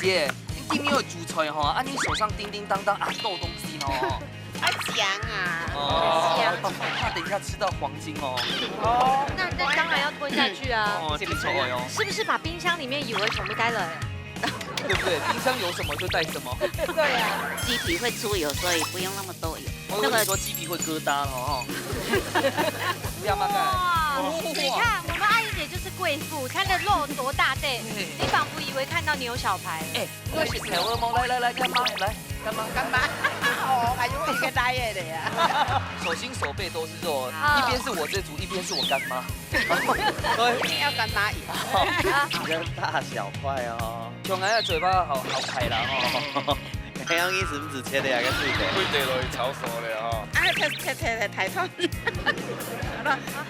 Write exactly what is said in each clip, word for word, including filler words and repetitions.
耶，你今天有煮菜吼，啊，你手上叮叮当当啊，多东西哦。要讲啊。哦，怕等一下吃到黄金哦。哦，那那当然要吞下去啊。哦，不错哦。是不是把冰箱里面有的全部带了？对不对？冰箱有什么就带什么。对啊。鸡皮会出油，所以不用那么多油。我以为你说鸡皮会疙瘩了哦。这样吗？哇，哇，你看我们阿姨姐就是贵妇，她的肉多大对，你仿佛以为看到牛小排了。哎，我是台湾猫，来来来，干妈，来干妈。干妈，哦，还有一个大爷的呀。手心手背都是肉，啊。一边是我这组，一边是我干妈。对，一定要干妈赢。你的大小块哦，从俺的嘴巴好好开了哦。还要一直不止切的呀，跟对的。对的咯，炒熟了哈。啊，切切切切，太痛。你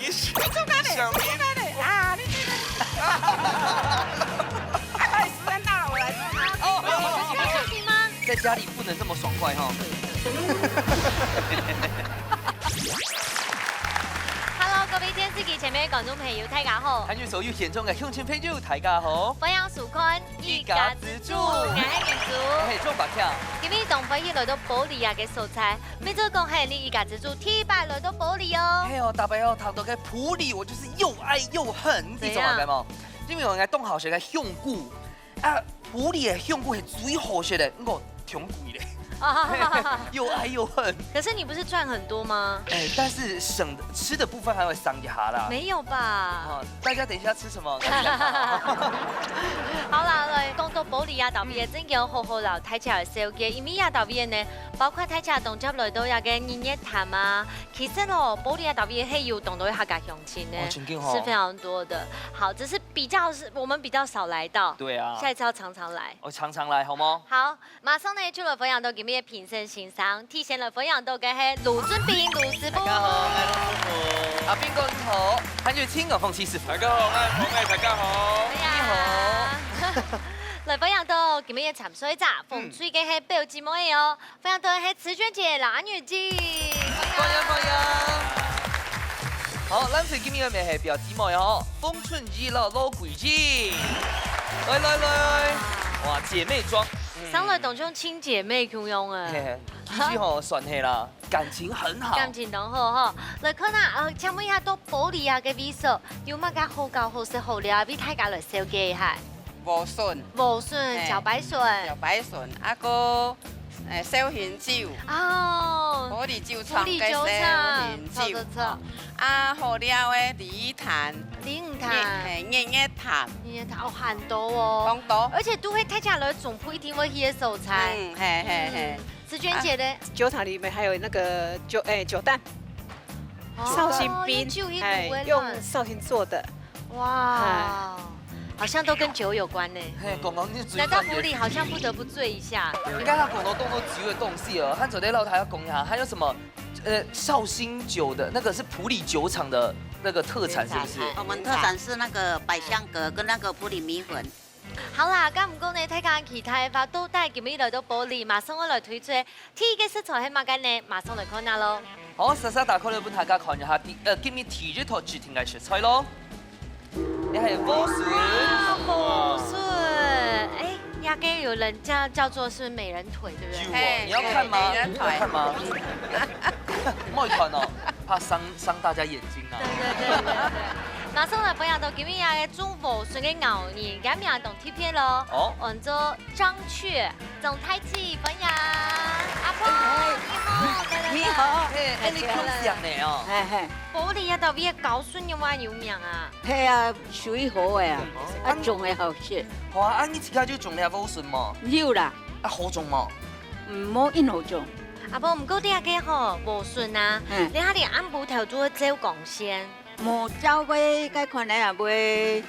你做哪里？你做哪里？啊，你这个。啊，快时间到了，我来做。哦，哦，哦，哦。在家里不能这么爽快哈。Hello，各位电视机前面的观众朋友，大家好。还有所有现场的乡亲朋友，大家好。欢迎收看一家之煮，我是明珠。我是钟伯强。今日当欢喜来到保利亚个所在，每周讲系你一家之煮，第一摆来到保利哦。嘿哦，大家哦，谈到个普里，我就是又爱又恨，你知道吗？怎样？因为我应该当好学个香菇，啊，普里的香菇系最好食的，不过挺贵的。啊，又爱又恨。可是你不是赚很多吗？哎，但是省的，吃的部分还会省一下啦。没有吧？啊，大家等一下吃什么？好啦，来，讲到保利亚豆皮，真个好好啦，大家个小姐，因为亚豆皮呢，包括大家当接来到那个日月潭啊，其实哦，保利亚豆皮还有当多客家乡亲呢，哦，真个哦。是非常多的。好，只是比较是我们比较少来到，对啊。下一次要常常来。我常常来，好吗？好，马上呢就来分享到今日的评审先生，提前来分享到个系卢俊斌、卢师傅。大家好，我是卢师傅。阿斌哥你好，还有听个凤七师傅。大家好，我是凤妹，大家好。你好。来分享到今日的参赛者，凤吹个系表姊妹哦，分享到系慈娟姐、蓝月姐。欢迎欢迎。好，咱最今日个系表姊妹哦，凤春姨啦，老鬼姐。来来来，哇，姐妹装。上来当像亲姐妹共样哎。嘿嘿，其实吼，算系啦，感情很好。感情当好吼。来看啊，呃，请问一下，到保利亚个位所，有么个好搞好食好料，为大家来紹介一下？莴笋。莴笋，嘿，茭白笋。茭白笋，啊个，诶，绍兴酒。哦，保利酒厂个绍兴酒。保利酒厂，不错不错。啊，好料个梨潭。梨潭。日，嘿，日月潭。日月潭，哦，很多哦。当多。而且都会大家来总部一定会去个所在。嗯，嘿嘿嘿。嗯。 紫娟姐呢？啊，酒厂里面还有那个酒，哎，酒蛋，哦，绍兴冰，用酒一股哎，温暖。用绍兴做的。哇，哎。好像都跟酒有关呢。嘿，讲到你醉饭也是。来到普里好像不得不醉一下。应该他讲到当多酒的东西哦，他昨天老太要讲一下，还有什么，呃，绍兴酒的那个是普里酒厂的那个特产，是不是？特产，哎。我们特产是那个百香阁跟那个普里米粉。 好啦，咁毋過呢，大家期待个話，到底今日來到保利，馬上愛來推出个第一个食材係麼个呢？馬上來看下咯。好，煞煞打開來分大家看一下，第，呃，今日第一道指定个食材咯。你還有莴筍。哇，莴筍，哎，這个有人叫，叫做是美人腿，對不對？有哦，嘿，你要看嗎？美人腿。你要看嗎？莫看哦，怕傷，傷大家眼睛啊。對，對，對，對，對。馬上來分享到今日个種莴筍个牛人，佢名當特別咯。哦。安做張雀，張太子，歡迎。阿婆，哎，你好，來，來，來。你好。嘿，哎，你共姓呢哦？嘿，嘿。保利啊，到底个莴筍有麼有名啊？嘿啊，水好个啊，啊，種个好食。好啊，啊，你自家就種了莴筍無？有啦。啊，好種無？嗯，無恁好種。阿婆，毋過你个吼，莴筍啊，嗯。你下日暗晡頭就會照光線。 無照過該款个啊，會，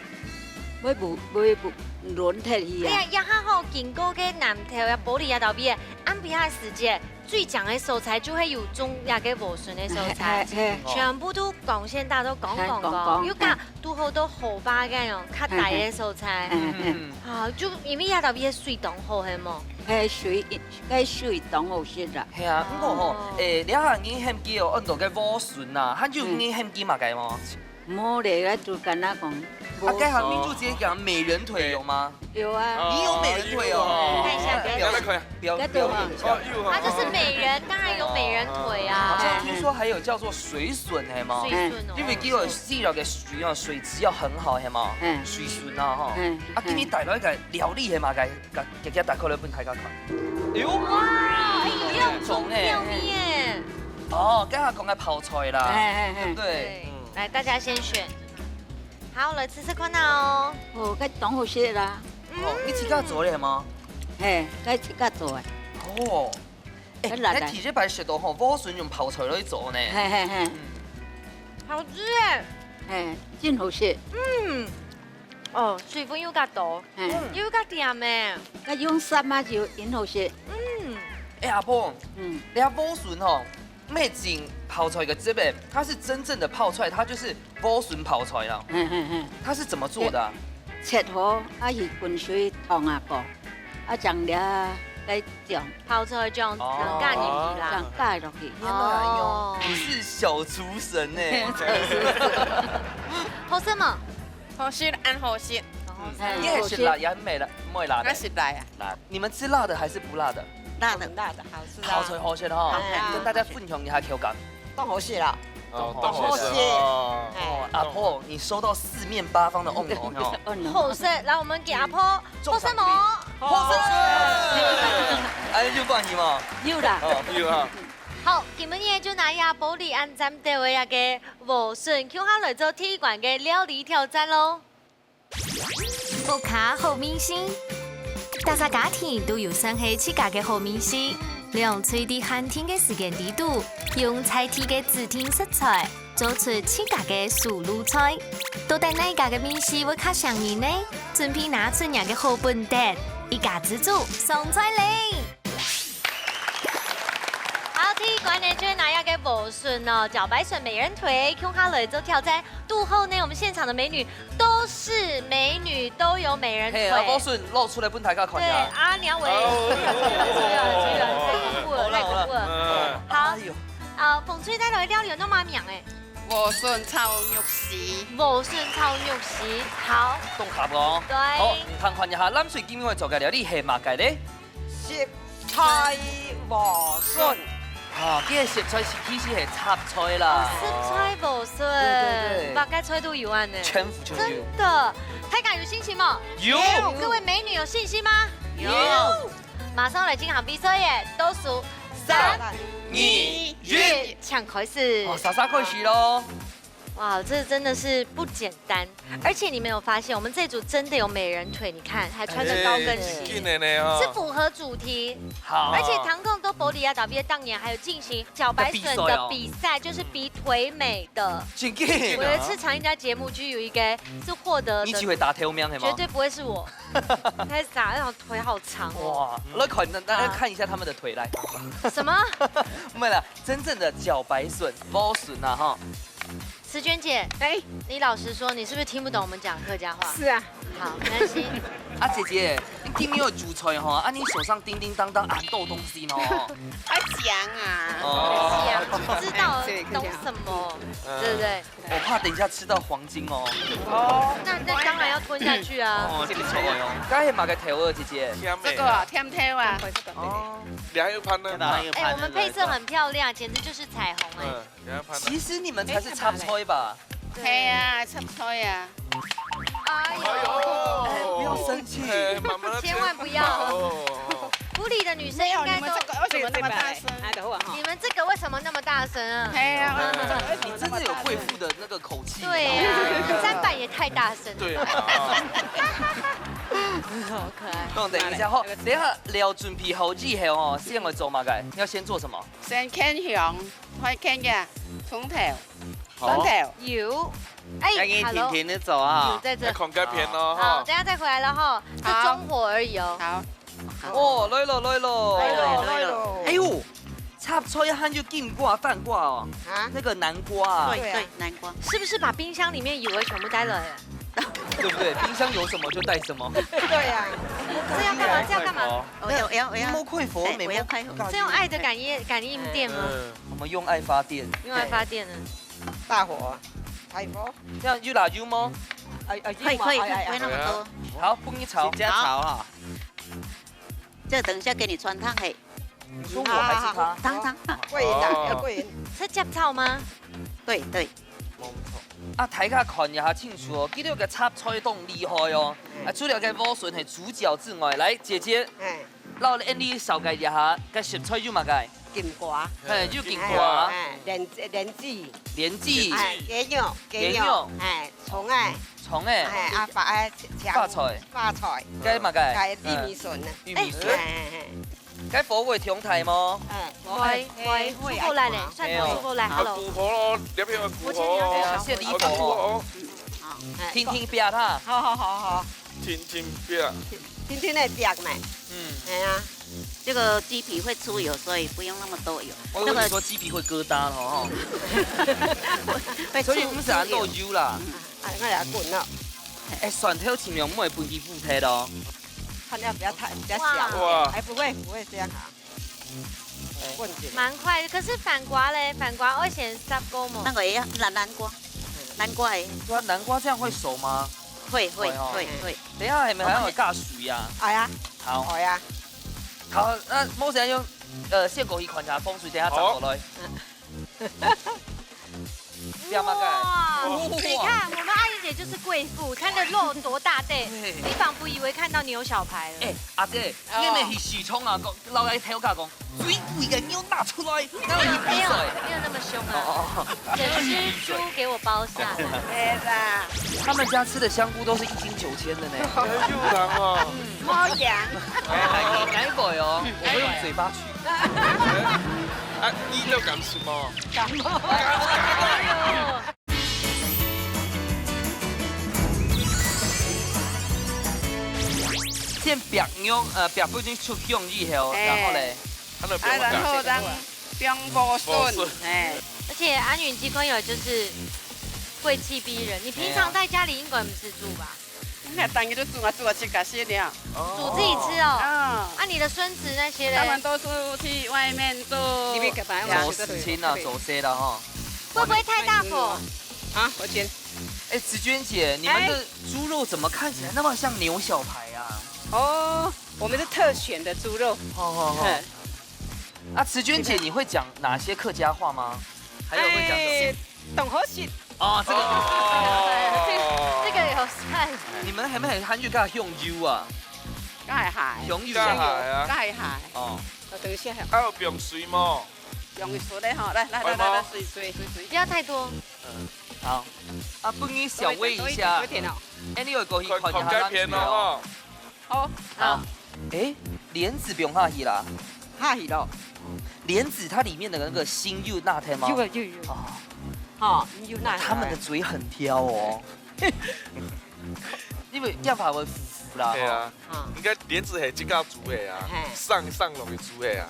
會無，會無，輪忒去啊。哎呀，這下吼，經過个南投啊，保利啊，到尾个，暗晡下時節，最靚个所在就係有種這个莴筍个所在，嘿，嘿，嘿。全部都光線打到光光光，嘿，光光，又加堵好多河壩个哦，較低个所在。嘿，嘿。嗯。啊，就因為這到尾个水當好，係無？嘿，水，該水當好食啦。 係啊，毋過吼，哦。誒，這下人喊佢哦，安到个莴筍啊，還有人喊佢麼个無？無咧，𠊎就跟佢講，啊，該下明珠姐講美人腿有嗎？有啊。你有美人腿哦。看一下，不要，不要，不要，不要。這種啊。哦，有啊。她就是美人，當然有美人腿啊。好像聽說還有叫做水筍，係嗎？水筍哦。因為佢个需要个水啊，水質要很好，係嗎？嗯。水筍啊，哈。嗯。啊，今日帶來个料理係嘛？該，該，該，該大家來分大家看。哎呦，哇，哎呦，要中中呢。料理耶。哦，剛剛講个泡菜啦，哎，哎，哎。對不對？對，來，大家先選。 好，來試試看啊哦。哦，該當好食啦。哦，你自家做个嗎？嘿，該自家做个。哦，哎，該辣个。該第一擺食到吼，莴筍用泡菜來做呢。嘿，嘿，嘿。嗯。好食耶。嘿，真好食。嗯。哦，水分又較多，嘿。又較甜誒。該用沙拉就真好食。嗯。哎，阿婆，嗯。你看莴筍吼， 毋係淨泡菜个汁誒，它是真正的泡菜，它就是莴筍泡菜啊。嗯，嗯，嗯。它是怎麼做的啊？切好，啊，去滾水燙啊過，啊，將這个醬，泡菜醬哦。加入去啦。醬加落去。原來啊，哦。你是小廚神呢。好食無？好食，恁好食。嗯，你也食辣，也毋會辣，毋會辣的。𠊎食辣啊。辣。你們吃辣的還是不辣的？辣的。辣的，好吃啊。泡菜好食哈，哎呀。跟大家分享一下口感。當好食啦。哦，當好食哦。哎。哦，阿婆，你收到四面八方的問候喲。嗯。好食，來，我們給阿婆掌聲。好食無？好食。哎，有歡喜無？有啦。哦。有啊。好，今晡日就拿阿婆哩恁讚个這个莴筍，共下來做第一關个料理挑戰咯。 屋下好味緒，逐儕家庭都有算係自家个好味緒。兩隊在限定个時間裡肚，用在地个指定食材，做出自家个手路菜。到底哪一家个味緒會較餳人呢？準備拿出若个好本事，一家之煮上菜咧！ 好，第一關呢，就係拿這个莴筍哦，茭白筍、美人腿，共下來做挑戰。肚後呢，我們現場的美女都是美女，都有美人腿。嘿，啊，莴筍露出來分大家看一下。對，啊，你要圍。哦。太恐怖了，太恐怖了，太恐怖了。好啦，好啦。好，哎呦。啊，紅隊帶來个料理有恁樣个名誒。莴筍炒肉絲。莴筍炒肉絲，好。當合哦。對。好，你看看一下，藍隊今晡日做个料理係麼个咧？ 食菜莴筍。啊，這个食材是其實係雜菜啦。哦，食菜莴筍，對，對，對。八个菜都有恁樣呢。全部，全部有。真的，大家有信心嗎？有。各位美女有信心嗎？有。馬上來進行比賽耶，倒數三、三、二、二、一，請開始。哦，莎莎開始咯。 哇，這真的是不簡單。嗯。而且你沒有發現，我們這組真的有美人腿，你看，還穿著高跟鞋。哎，真的呢哦。是符合主題。好。而且唐貢都玻璃啊，打比當年還有進行茭白筍的比賽，就是比腿美的。真的哦。我有一次參加節目，就有一個是獲得的，你只會打頭名，係嗎？絕對不會是我。太傻，那種腿好長哦。哇，來看，那，那，啊。看一下他們的腿，來。什麼？沒有啦，真正的茭白筍，莴筍啊，哈。 慈娟姐，哎。你老實說，你是不是聽不懂我們講客家話？是啊。好，沒關係。啊，姐姐，你今晡日有煮菜吼，啊，你手上叮叮噹噹恁多東西呢。還講啊。哦。講，知道懂什麼，嗯。對不對？我怕等一下吃到黃金哦。哦。那，那當然要吞下去啊。哦，這個菜哦，該係麼个頭啊，姐姐？甜的。這個啊，甜頭啊。哦。你還有盤呢？還有盤呢。哎，我們配色很漂亮，簡直就是彩虹哎。嗯。 其實你們才是插菜吧？對啊，插菜啊。哎呦。哎，不要生氣。哎，慢慢地切。千萬不要。哦，哦，哦。府裡的女生應該都，沒有，你們這個為什麼那麼大聲？哎，等會兒哈。你們這個為什麼那麼大聲啊？哎呀，為什麼那麼大聲？你真的有貴婦的那個口氣。對啊，砧板也太大聲了。對啊。好可愛。那我等一下，吼，等一下料準備好以後，哦，先來做麼个？要先做什麼？先牽香。 開看呀，蔥頭，好。蒜頭。有。哎，要給你甜甜的走啊。Hello。有在這。要看該片哦，好，哈。等下再回來了哈，就中火而已哦。好。哦，來了，來了。來了，來了。哎呦，插菜還有金瓜、番瓜哦。啊？那個南瓜啊。對，對啊。對，南瓜。是不是把冰箱裡面有的全部帶了？對不對？冰箱有什麼就帶什麼。對啊。這要幹嘛？這要幹嘛？哦，要，要，要。你莫開火，哎，你莫開火。我要開火。這用愛的感應，感應電嗎？嗯。 我們用愛發電。用愛發電呢？大火，大火。這樣有辣椒嗎？哎，哎，可以，可以，哎，哎，不会那么多。哎呀。好，分你炒。先加炒哈。好。这等一下给你穿烫嘿。你说我还是他？好，好，好。烫，烫，烫。过瘾啦，哦。要过瘾。是夹炒吗？对，对。啊，大家看一下清楚哦，佢个个插菜當厲害哦。嗯。啊，除了个莴笋係主角之外，來，姐姐，哎。摎𫣆俚紹介一下，个食材有麼个？ 金瓜。嘿，有金瓜。哎，哎，蓮，蓮子。蓮子。哎，雞肉，雞肉。雞肉。哎，蔥仔。蔥仔。哎，啊，花，哎，青，花菜。花菜。該麼个？該玉米筍呢。嗯，玉米筍。哎，哎，哎。該火會忒大無？哎，火會，會，會，會出火來咧，哎，蒜頭出火來，哎喲。Hello。啊，苦火咯，這片有苦火哦。我覺得你要小火一點。哎呀，現在苦火哦。好，哎，輕輕煸它。好，好，好，好。 輕輕煸。輕輕个煸咩？嗯。哎呀。这个鸡皮会出油，所以不用那么多油。我以为你说鸡皮会疙瘩了哈。那个会，会出，所以毋使恁多油啦。出油。嗯。啊，那也滾了。哎，蒜頭盡量毋好分佢烏忒咯。看要不要太，比较小。哇。还不会，不会这样啊。 蛮快的。可是番瓜嘞？番瓜愛先煠過無？那个也要南，南瓜，南瓜也。对啊，南瓜这样会熟吗？会，会，会哦。会，会。等一下，你们还要加水啊？哎呀。好。哎呀。好，那莫先用，呃，线狗去观察风水，等一下转过来。好。 哇，哇。你看，我们阿姨姐就是贵妇，她的肉多大垤，对。你仿佛以为看到牛小排了。哎，阿姐，哦。你们去市场啊，讲，老来头家讲，最贵的牛拿出来，那我去比赛。没有，没有那么凶啊。哦，哦，哦。整只猪给我包下来。对啦。他们家吃的香菇都是一斤九千的呢。有人哦。嗯。好养。哎，还，还过哦，我会用嘴巴去。 啊，你都敢食無？敢無？先煏肉，呃，煏分佢出香以後，哎。然後咧？啊，然後正放莴筍，莴筍。哎。而且阿允這款有就是貴氣逼人，你平常在家裡應該毋使煮吧？ 你看，當然就煮啊，煮啊，自家食了。煮自己吃哦。啊。啊，你的孫子那些嘞？他們都是去外面做。你們幹嘛？做事情啊，做事了哈。會不會太大火？啊，我先。哎，紫娟姐，你們的豬肉怎麼看起來那麼像牛小排啊？哦，我們是特選的豬肉。好，好，好。嗯。啊，紫娟姐，你會講哪些客家話嗎？還有會講什麼？哎， 當好食。哦，這個。哦。這，這個有算。你們係毋係還有加香油啊？該係。香油啊。該係啊。該係。哦。我等一下。還有放水無？放水咧吼，來，來，來，來，來，水，水，水，水。不要太多。嗯，好。啊，分你小煨一下。多一點哦。哎，你有過去看一下看，看該片哦，吼。 好。好。好。哎，蓮子毋用下去啦。下去咯。蓮子它裡面的那個心有拿忒嗎？有啊，有，有。哦。吼，有拿忒。他們的嘴很挑哦。因為這樣反而會苦苦啦，對啊。吼。啊。應該蓮子係自家煮个啊，嘿。生，生落去煮个啊，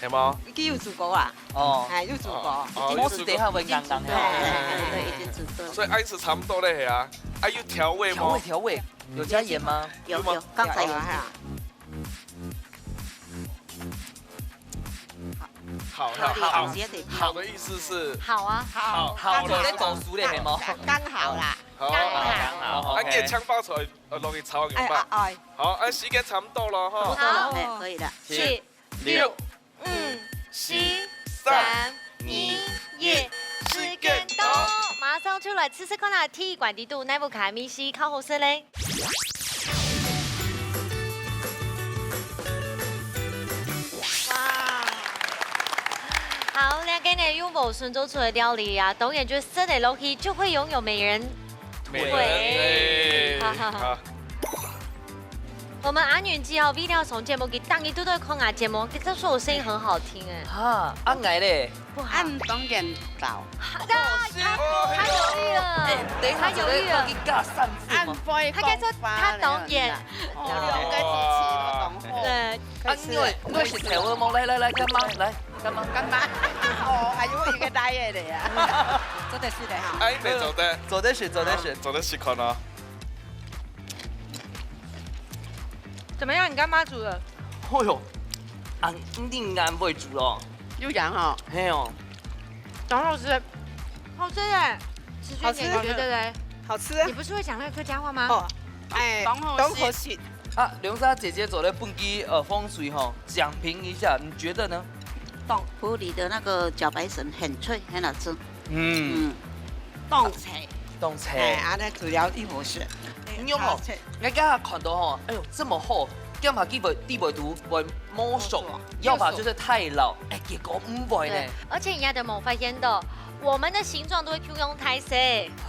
係無？佢有煮過啊。哦。哎，有煮過。哦，哦，一定是等一下會硬硬个。有煮過。哎，哎，哎，對，已經煮過。所以恁樣差不多咧，係啊。啊，有調味無？調味，調味。 有加鹽嗎？有，有嗎？有，剛才有。有啊，哈。好，好，好，好，好。直接點。好的意思是？好啊。好，好，好的。你在讀書咧，係無？剛，剛好啦。好，剛好。好，啊，OK。你个青花菜，呃，落去炒个吧。哎，哎，哎。好，啊，時間差不多了，吼。差不多了，好。哎，可以了。七、六、五、四、三、二、一，時間到。馬上出來試試看啊，第一關底肚，哪位个味緒較好食咧？ 哇！好，兩個人用莴筍做出的料理啊，當然就食得落去，就會擁有美人腿。美人腿。哈哈哈。好。我們阿允姐哦，為了上節目，佢當日都在看啊節目，佢就說我聲音很好聽哎。哈，啊，𠊎咧？ 不好。恁當然飽。他，他猶豫了。哎，等一下，他猶豫了。這個要加三分嗎？恁會講話了啦。他該說他當然。哦，你兩個支持，我當好。對。啊，你會，你會食豆腐嗎？來，來，來，乾媽，來，乾媽。乾媽。哦，還有一個diet的呀。做得食的哈。哎，對，做得。做得食，做得食。啊，做得食看啊。怎麼樣？你乾媽煮的？哦喲，啊，一定恁會煮咯。有樣哈。嘿哦。 當好食。好吃耶！池君姐，好吃。你覺得嘞？好吃啊。你不是会讲那个客家话吗？哦，哎，当好食。当好食。啊，梁莎姐姐做了本地，呃，风水吼，讲评一下，你觉得呢？当普里的那个茭白笋很脆，很好吃。嗯。嗯。当脆。当脆。哎，啊，那主要一伙是。你有吼，好吃。我刚刚看到吼，哎呦，这么厚，干嘛地位地位都会摸手，要么就是太老，哎，结果唔会呢。对，而且你也得没发现到，我们的形状都会共样大小。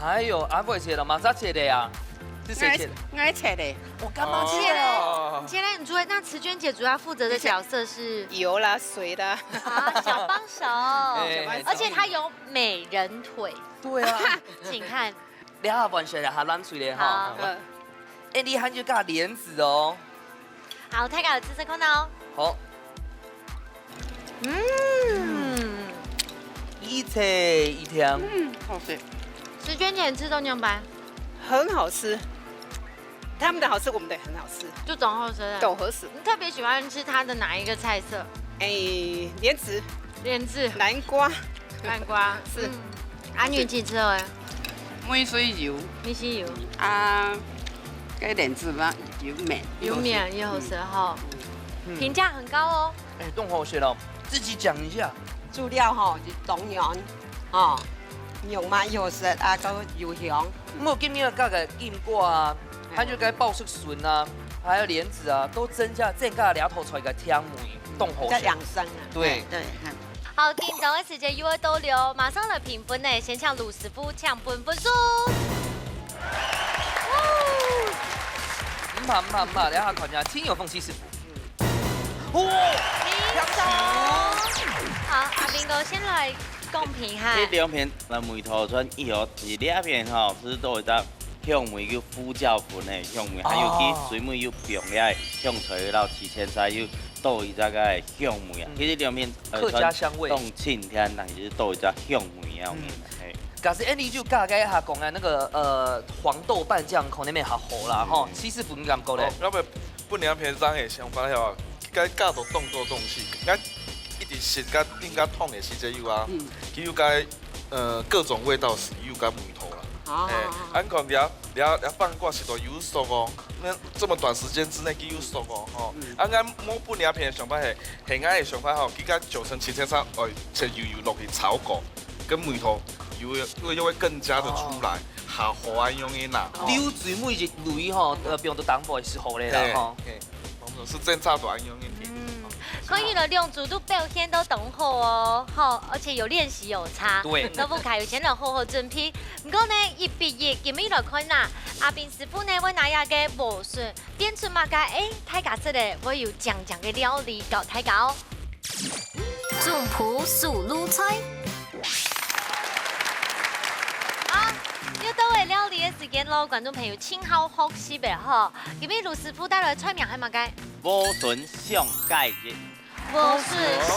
哎呦，啊，不会切了吗？咋切的呀？是谁切的？我切的。我干嘛切的？哦。你切的，你除了，那慈娟姐主要负责的角色是？油啦，水啦。啊，小帮手。哎，而且她有美人腿。对啊。请看。你下完全还烂水了哈。好。嗯。哎，你还有加莲子哦。好，大家有试试看哦。好。嗯。一切一天。嗯，好吃。慈娟姐吃豆酱班。很好吃。他们的好吃，我们的也很好吃。就总好吃的。都好吃。你特别喜欢吃它的哪一个菜色？哎，莲子。莲子。南瓜。南瓜。是。嗯。啊，你去吃哦。美水油。美水油。啊，该莲子嘛，油面。油面也好吃哈。嗯。评价很高哦。哎，当好食哦，自己讲一下。主料吼，是当然，吼，肉嘛又食啊，个又香。我今日加个金瓜啊，还有个爆竹笋啊，还有莲子啊，都增加增加两头出来个甜味，当好食。在养生啊。对。对，嗯。好，紧张的时间又要到了，马上来评分呢，先请卢师傅请分分数。唔怕唔怕唔怕，等一下看一下，请有凤喜师傅。 哦，好，阿斌哥先来公平哈。这两片来梅头村以后，是这片吼，是做一只香味，有胡椒粉的香味，还有哦。佢水尾有放个香菜，然后七千菜又做一只个香味啊。嗯。其实两片，呃，客家香味。当清甜，但是做一只香味啊，嗯。嘿。假使Andy就大概下讲啊，那个，呃，黄豆瓣酱可能没好好啦，吼，嗯。七师傅你感觉咧？哦，要不 本來平常个想法吼，該加到當多東西，𠊎一直食該頂加燙个時節有啊，嗯。佢有該，呃，各種味道是有該梅頭啦。哦。哎，恁看了，了，了放過食到有熟哦，那這麼短時間之內佢有熟哦，吼。嗯。啊，𠊎無本來平常想法係，係𠊎个想法吼，佢該九層七千三，哦，切油油落去炒過，跟梅頭油又又會更加的出來，哦。好好啊，用个啦。哦。流水每一蕊吼，呃，放到淡薄係好个啦，嘿，吼。嘿。 我们是真差短用一点。嗯，可以了，兩組都表現到當好哦，吼，而且有練習有差。對。都不卡，有錢人好好準備。毋過呢，一比一，今日來看啦，阿斌師傅呢會拿一個無筍，變出麼个？誒，大家食咧會有靚靚个料理教大家哦。總鋪手路菜。好，又到了料理个時間咯，觀眾朋友，請好好學習个吼。 今日盧師傅帶來个菜名係麼个？莴筍香雞翼。莴筍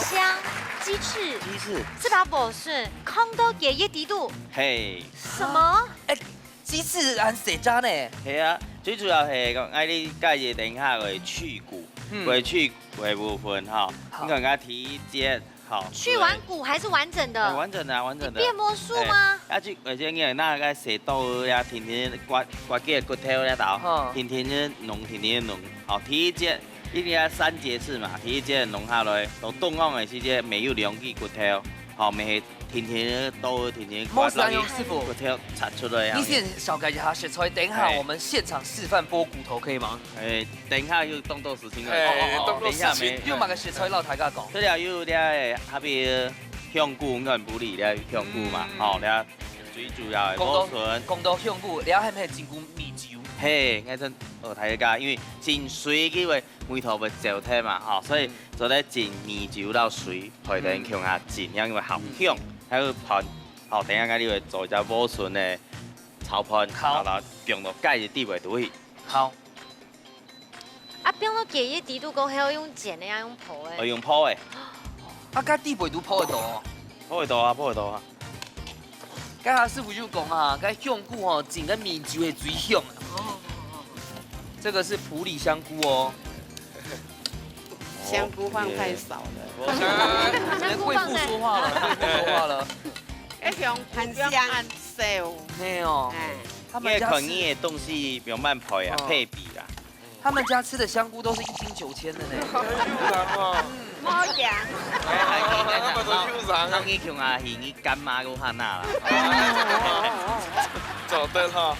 香雞翅。雞翅。係把莴筍囥到雞翼底肚。嘿。什麼？哎，雞翅恁細隻呢？係啊，最主要係講，愛你雞翼等下會去骨，嗯。會去骨个部分吼。好。你看佢第一節 好，去完骨還是完整的？哎，完整的啊，完整的。你變魔術嗎？哎，啊，就，而且你那個洗豆呀，天天刮，刮个骨頭那刀，嗯。天天的弄，天天的弄。好，第一節，一定要三節制嘛，第一節弄下來，到凍硬的時節，沒有兩支骨頭，好，沒天天的刀，天天刮，莫這樣，師傅。骨頭拆出來啊。你先紹介一下食材，等一下，哎。我們現場示範剝骨頭，可以嗎？ 哎，等一下又動作事情了。哎，哦，哦，哦，動作事情。等一下沒，又麼个食材摎大家講？這條有這个，下邊香菇，軟布里這香菇嘛，嗯。吼，這最主要的保存。講到，講到香菇，這係毋係整股米酒？嘿，𠊎真，哦，大家，因為真水，因為梅頭會燥忒嘛，吼，所以嗯。做得整米酒摎水，配等共下整，嗯。因為好香，嗯。還有飯，好，等一下𠊎就會做一隻莴筍的炒飯，好。然後放到雞翼底背肚去。好。 啊，放到雞翼底肚過後，用煎个，抑用烰个？哦，用烰个。啊，該底背肚烰得到哦？烰得到啊，烰得到啊。剛才師傅就講啊，該香菇吼，整个米酒係最香个。哦，哦，哦，哦。這個是埔里香菇哦。香菇放太少了。哦，也。香菇放太，貴婦說話了，貴婦說話了。哎，香菇放恁少。很香。嘿哦。哎。他们家吃，你个看你个东西慢慢配啊，哦。配比啦。他们家吃的香菇都是一斤九千的呢。有人哦。無講。哎，還有那種，他们都有人啊。那你像啊，係你乾媽个哈那啦。做得哈。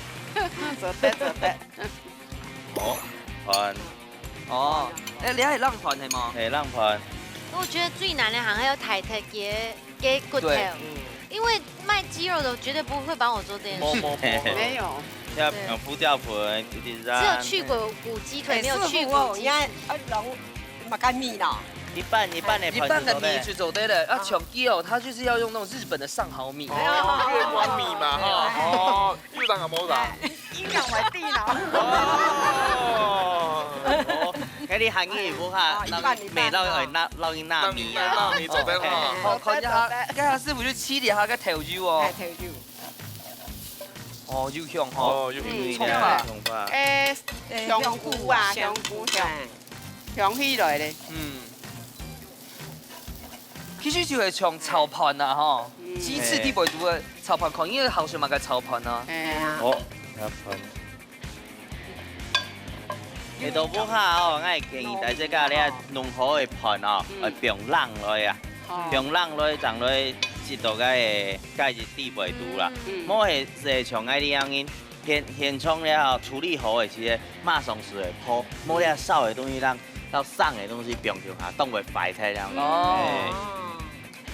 做得做得。哦，嗯，哦，哎，你係冷盤係無？係冷盤。我觉得最难的好像要抬抬给给骨头，对，因为卖鸡肉的绝对不会帮我做这件事。摸摸摸。没有。要用胡椒粉，一定只有去过古鸡腿，没有去过鸡人家啊，人嘛干米啦。一半一半的一半个米盘就做得。就做得了，啊，像鸡哦，它就是要用那种日本的上好米。哦，月光米嘛哈。哦，又当个没啦。影響我地腦。哦。哦，那你喊你不怕，哦一半一半美到哎，那烙印那米啊。那你做得哈。好，看一下，看一下师傅就揤一下个豆油哦哎，。豆油。哦，有香吼。哦，又嗯冲吧。冲吧。誒，香菇啊，香菇香，香起來咧。嗯。其實就係像炒飯啊，吼，嗯雞翅底背肚个炒飯，看因為好像嘛个炒飯啊。哎呀，哦，要盤。你都不怕哦，我建議大家你弄好个盤哦，嗯愛放冷落啊，哦放冷落，正落，直到該个雞翼底背肚啦。嗯莫係係像𠊎這樣，現現場了處理好个時，馬上就會破，莫了燒个東西讓到生个東西放上下，當會壞忒這樣。哦哎哦，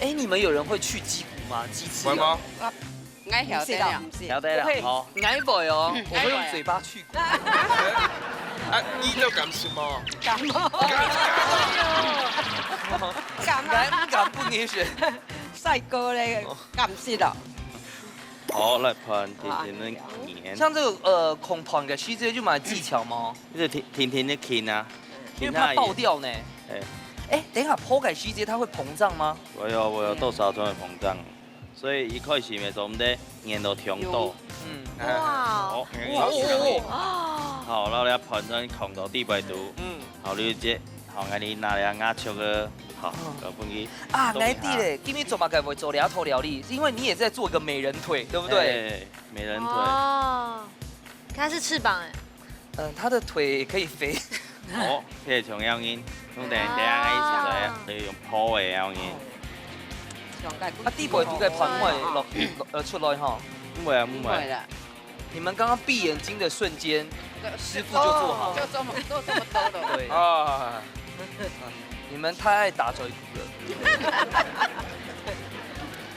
哎，你們有人會去雞骨嗎？雞翅有？會嗎？𠊎曉得了。毋是，曉得了，好。𠊎會哦，我會用嘴巴去骨。啊，你都敢食無？敢無？敢啊！敢不敢不？你選。帥哥咧，敢食咯。好，來盤甜甜个黏。像這個呃，控盤个時節就蠻技巧嘛，這甜甜甜个筋啊，因為怕爆掉呢。哎，哎，等一下，破个時節它會膨脹嗎？我有我有多少種个膨脹，所以一開始咪做毋得黏到強到。嗯。哇，好，哇哦哦哦。好，然後咧盤正控到底背肚，嗯，好，你這，好，𠊎你拿來壓縮个，好，搞分佢。啊，𠊎知咧，今日做麼个會做這套料理？因為你也在做一個美人腿，對不對？哎，美人腿。哦，它是翅膀哎，嗯，它的腿可以飛。哦，這个像樣人，用等等下个意思就係用破个樣人。上蓋啊，底背肚个盤會落呃出來哈。毋會啊，毋會。會啦，你們剛剛閉眼睛的瞬間，師傅就做好了。就這麼做這麼多了。對，啊，你們太愛打嘴鼓了。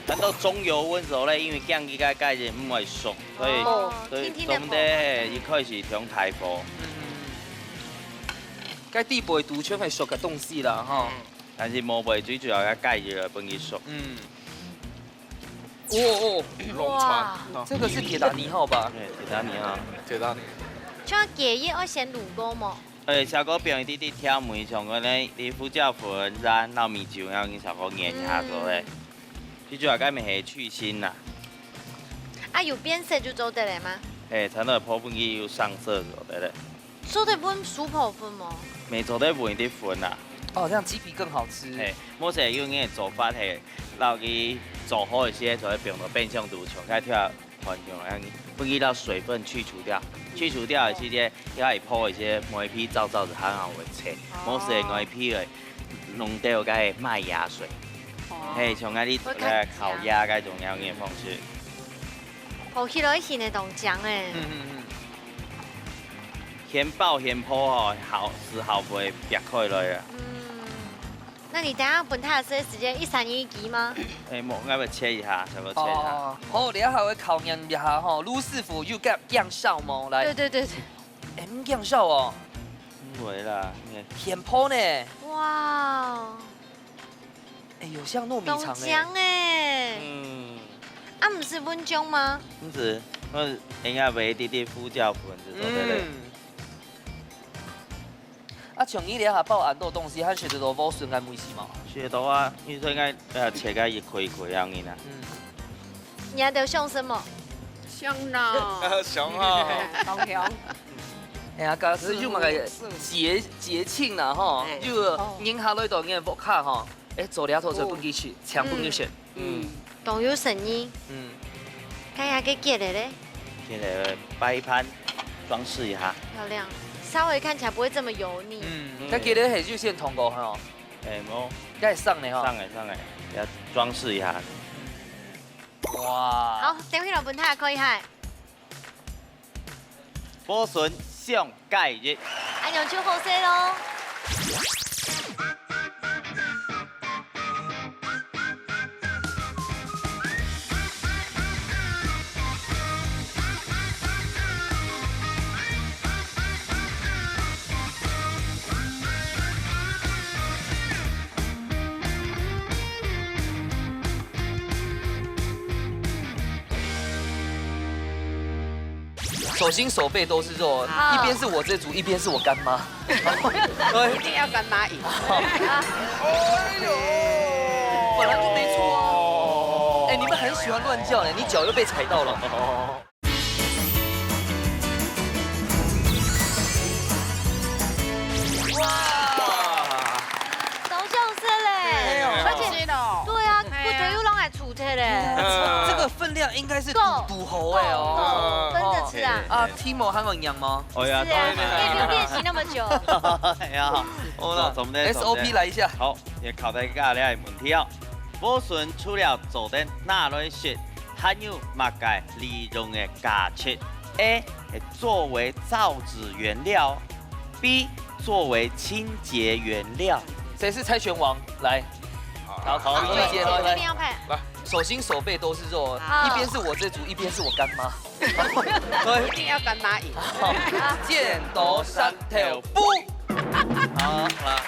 等到中油溫時候咧，因為驚佢个雞翼毋會熟，所以哦所以輕輕地做毋得一開始用大火。嗯，該底背肚全係熟个東西啦哈。但是無會最主要个雞翼來分佢熟。嗯。哦哦，弄串。這個是鐵打泥號吧？對，鐵打泥啊。鐵打泥。像雞翼愛先滷過無？而且小哥放一滴滴調味，像个呢，你胡椒粉、鹽、糯米酒，然後你小哥研一下做咧。最主要个咪係去腥啦。啊，有變色就做得了嗎？嘿，差不多破分佢有上色做得咧。做得分薯泡粉無？沒做得分一滴粉啦。哦，這樣雞皮更好吃。嘿，無係用个做法係，然後佢做好个時，就會放到冰箱肚，像該條 團球樣，分佢到水分去除掉，去除掉个時節，要一泡一些梅皮燥燥子，很好个切，無係梅皮个，弄掉个麥芽水，嘿，像該你个烤鴨該種樣个方式。泡起來顯得當香哎。嗯嗯嗯。現爆現泡吼，好是好會煏開來啊。嗯，那你等下分佢食个時間一三一幾嗎？哎，無，𠊎愛切一下，差不多切一下。哦，好，你還會考驗一下吼，盧師傅有介介紹無？來，對對對對，哎，介紹哦，毋會啦，你現泡呢，哇，哎，有像糯米當腸哎。香哎。嗯，啊，毋係分醬嗎？毋係，我應該會一滴滴胡椒粉就做得了。嗯。啊，像你這下包恁多東西，還食得到莴筍个味緒無？食到啊，你說應該呃切个一塊一塊樣个啊。嗯。你還得想什麼？香啦，香啊。當香。哎呀，假使有麼个節節慶啦吼哎，有人下來到你个屋下吼，哎，做這套就分佢食，請分佢食。嗯，當有誠意，嗯，看下个結的咧。先來擺盤裝飾一下。漂亮，稍微看起來不會這麼油膩。嗯，嗯。該記得係有先燙過吼。哎，無。該係生个吼。生个，生个，要裝飾一下。哇。好，等一下分大家看一下。莴筍上蓋一。恁樣就好勢咯。 手心手背都是肉，好。一邊是我這組，一邊是我乾媽。對。一定要乾媽贏。哎呦，本來就沒錯啊。哎，你們很喜歡亂叫呢，你腳又被踩到了。 哇！搞笑死嘞！哎呦，而且，好吃哦。對啊，哎呀。骨頭又攏還出忒嘞。嗯。這個分量應該是夠，堵，堵喉的哦。夠，夠，分著吃啊。哦。啊，Timo還有娘嗎？哎呀，是啊，當然。你練習那麼久。哎呀，好了，做得，做得。S O P來一下。好，也考大家這個問題哦。莴筍除了做得拿來食，還有麼个利用个價值？A，作為造紙原料，B，作為清潔原料。誰是猜拳王？來，好，好，好，一人一人，一人一人。來。來。手心手背都是肉，好。一邊是我這組，一邊是我乾媽。對。一定要乾媽贏。好，剪刀石頭布。好，好。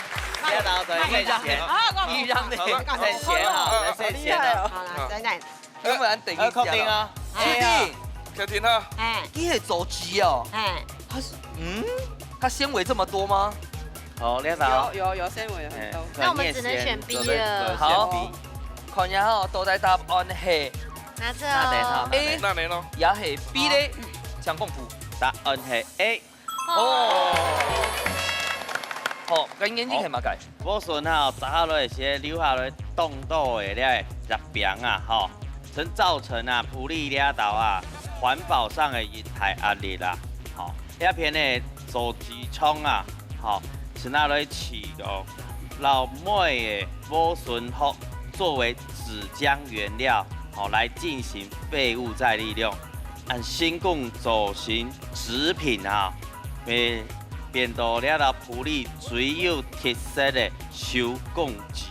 這道題先選。好，我，你讓你。好，先選好，先選了。好啦，等等。 要不然等一下咯。要確定啊。確定。確定哈。哎。你係組織哦。哎。它是，嗯，它纖維這麼多嗎？好，你好。有，有，有纖維很多。哎，那我們只能選B了。好。看一下吼，到底答案係拿著哦。拿等哈，A，拿等。那你咯？也係B咧？請公布。答案係A。 哦。好，該原因係麼个？好，莴筍啊，摘下來先留下來凍凍个這个餅啊，吼，曾造成啊，埔里這兜啊，環保上个一大壓力啦，吼，這片个組織廠啊，吼，曾拿來飼哦，摎每个莴筍殼作為紙漿原料，吼，來進行廢物再利用。 恁成功做成紙品啊，會變到這兜埔里最有特色个手工紙。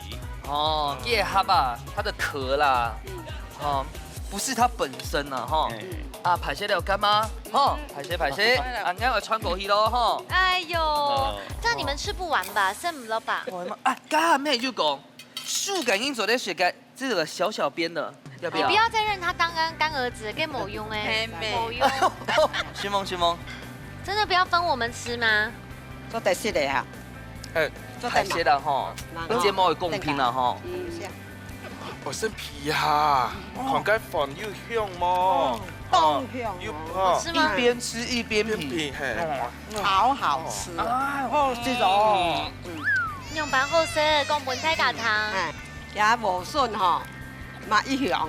哦，這个盒啊，它的殼啦，嗯。哦，不是它本身啊，吼。嗯。啊，歹勢了，乾媽，吼，歹勢，歹勢，啊，你要穿過去咯，吼。哎喲，哦。這樣你們吃不完吧？剩不了吧？啊，剛才沒有講，手工藝做得學个 這個小小編的，要不要？你不要再認他當乾，乾兒子，跟某用欸，嘿，某用。尋夢，尋夢。真的不要分我們吃嗎？做得食个啊。哎，做得食啦吼，人，節目个公平啦吼。嗯。哦，生皮哈，哦。看該飯又香無？哦，當香哦。又，哦。好吃嗎？一邊吃一邊皮。一邊皮，嘿。哦。好好吃哦。哎。哦，這種。嗯。樣般好食，講分大家聽。哎。 這莴筍吼，嘛一樣，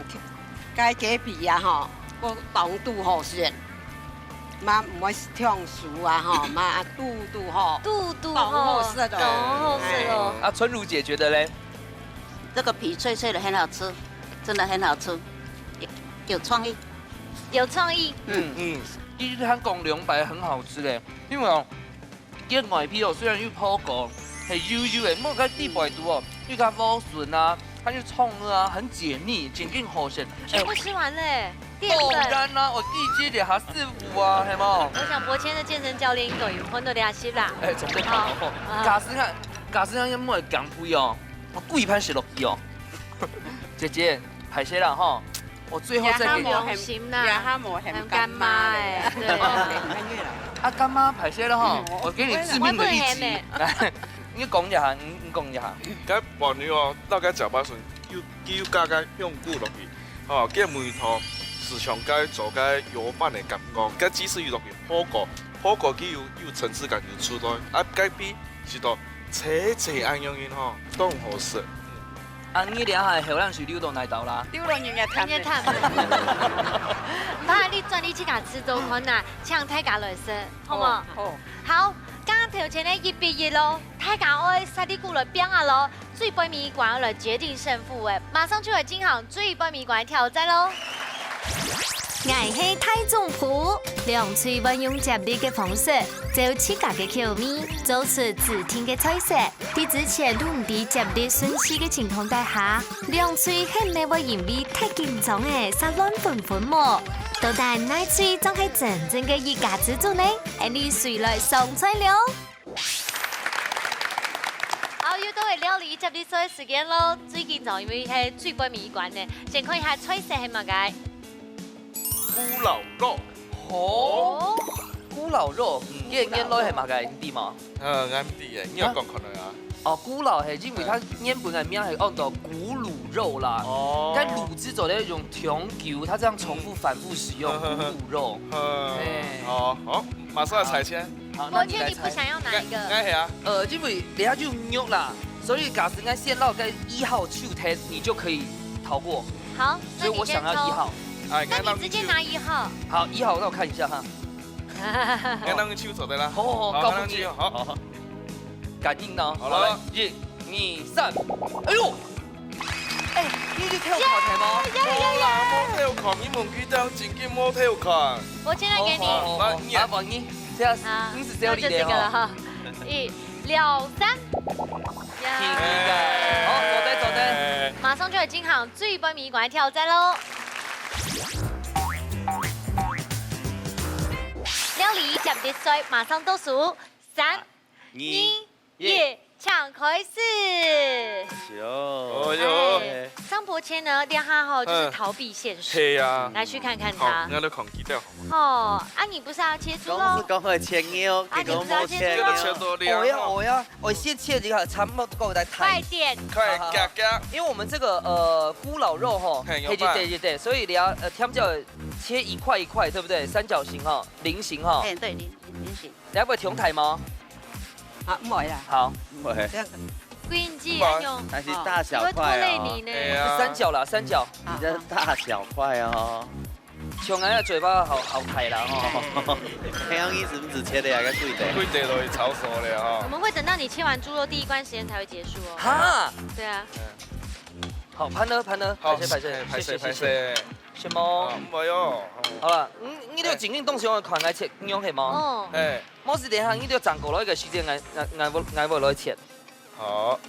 該雞皮啊吼，過當堵好食，嘛毋會忒酥啊吼，嘛堵堵好，堵堵好，當好食哦。當好食哦。哎。啊，春如姐覺得嘞？這個皮脆脆的，很好吃，真的很好吃，有，有創意。有創意。嗯。嗯，其實它講兩擺很好吃嘞，因為哦， 這外皮哦，雖然有泡過，係油油个，毋過該底背肚哦，有該莴筍啊，還有蔥啊，很解膩，真正好食。全部吃完嘞，澱粉。當然啦，𠊎記得這下師傅啊，係無？我想伯謙的健身教練應該有看到這下啦。哎，從這看哦，好，啊。假使講，假使講，因為減肥哦，𠊎幾盤食落去哦。姐姐，歹勢啦吼。 我最後再給你。也較無嫌，用心啦，也較無嫌乾媽咧。很乾媽欸，對啊。啊，乾媽，歹勢了吼，嗯，我給你致命的一擊。我不會啦。來，你講一下，你，你講一下。該黃牛哦，到該攪拌筍又，又加該香菇落去，哦，該味道係像該做該油飯个感覺，該雞絲油落去，火鍋，火鍋佢有，有層次感，有出來。啊，該邊係到脆脆恁樣个吼，當好食。嗯。啊，你這下後生時溜到哪兜啦？溜到人家探。人家探。毋怕，你轉你自家試做看啊，請大家來食，好無？好。好，剛剛頭前个一比一咯，大家愛煞力鼓來拚啊咯，最背尾一關來決定勝負誒，馬上就來進行最背尾一關个挑戰咯。𠊎係大總鋪，兩隊會用接力个方式，照自家个口味做出指定个菜色。 在之前都毋知接力順序个情況底下，兩隊係毋係會因為忒緊張誒，煞亂紛紛無？到底哪隊正係真正个一家之煮呢？𫣆俚隨來上菜了。好，又到了料理接力賽个時間咯，最緊張因為係最背尾一關呢。先看一下菜色係麼个？咕嚕肉。哦，咕嚕肉，嗯，佢个原來係麼个？你知無？ 呃，𠊎毋知誒，你有講看來啊？哦，咕嚕係因為佢原本个名係安到咕嚕肉啦。哦。該滷汁做得用長久，它這樣重複反覆使用，咕嚕肉。嗯，嘿。好，好，馬上要猜拳。好，那你來猜。我確定不想要哪一個。該，該係啊。呃，因為等下就有肉啦，所以假使𠊎先落該一號手忒，你就可以逃過。好，所以我想要一號。那你先抽。哎，那你直接拿一號。好，一號，那我看一下哈。 該當手做得啦。好，好，好，好，交分你。該當手，好。好，好。感應哦。好了。好，來，一、二、三。哎喲！哎，你有偷看係無？耶，耶，耶，耶。無啦，無偷看，你問佢兜正經無偷看。我現在給你。好，好，好，來，你啊。啊，換你，這樣好，你是小李的哈。那就這個了哈。一、兩、三。呀。挺一個。好，做得，做得。馬上就要進行最尾一關挑戰咯。 料理接力賽馬上倒數，三、二、二、一，一。請開始。哦喲。哎，上播前呢，這下吼，就是逃避現實。嗯。係啊。來去看看他。好，那就看佢兜好嗎？哦，啊，你不是要切豬肉？講是講會切肉，啊，你不是要切豬肉？結果切到了。我要，我要，我先切一個，差不多夠來ถ่。快點。快，好，好，好。夾，夾。因為我們這個，呃，咕嚕肉吼，嘿，有辦。對，對，對，對，所以你要，呃，調教 切一塊一塊，對不對？三角形哈，菱形哈。哎，對，菱，菱形。你要不要同台嗎？啊，毋會啦。好。毋會。這樣子。歸你啊，用。但是大小塊哦。會拖累你呢。哎呀。三角啦，三角。你這大小塊哦。像𠊎个嘴巴好，好大啦吼。哎。這樣意思毋止切的啊，該貴的。貴的都會炒熟了哈。我們會等到你切完豬肉第一關時間才會結束哦。哈。對啊。嗯。好，潘呢，潘呢，好，拍謝，拍謝，哎，拍謝，謝謝，拍謝。謝謝。 什麼？啊，毋會哦。好啦，嗯，你兜正經當想愛看𠊎切肉係無？哦。哎。無係等下你兜正過來个時間，𠊎，𠊎，𠊎會，𠊎會來切。好。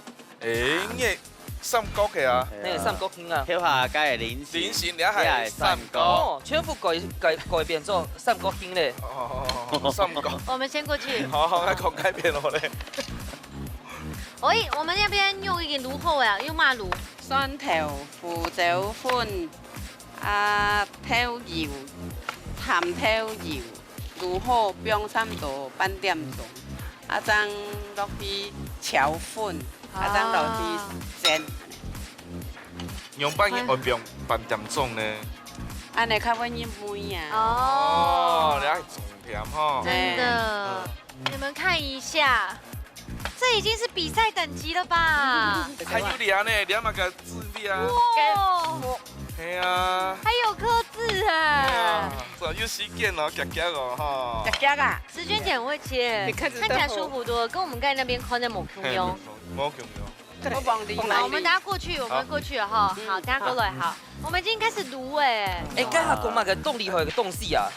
哎，你个三角形啊。那個三角形啊。跳下該個菱形，菱形，你還係三角。哦，全部改，改，改變做三角形咧。哦，三角。我們先過去。好，好，來看改變了咧。喂，我們那邊肉已經滷好了，用麼滷？蒜頭、胡椒粉、 啊，豆油、淡豆油，滷好放三到半點鐘，啊，正落去炒粉，啊，正落去煎。仰般个愛放半點鐘呢？恁呢較會入味啊。哦，哦，你愛重點吼。真的。哎。你們看一下， 這已經是比賽等級了吧？還有這呢，這麼个智力啊。哇！係啊。還有刻字哎。哎呀，這有時間哦，夾夾哦，哈。夾夾啊。時間點我會切，你看起來舒服多了，跟我們剛才那邊看的無共樣。嘿，無共樣。我忘記了。好，我們等下過去，我們過去了哈。好。好，等下過來，好。 我們已經開始滷欸。哎，剛才講那個動力還有個東西啊。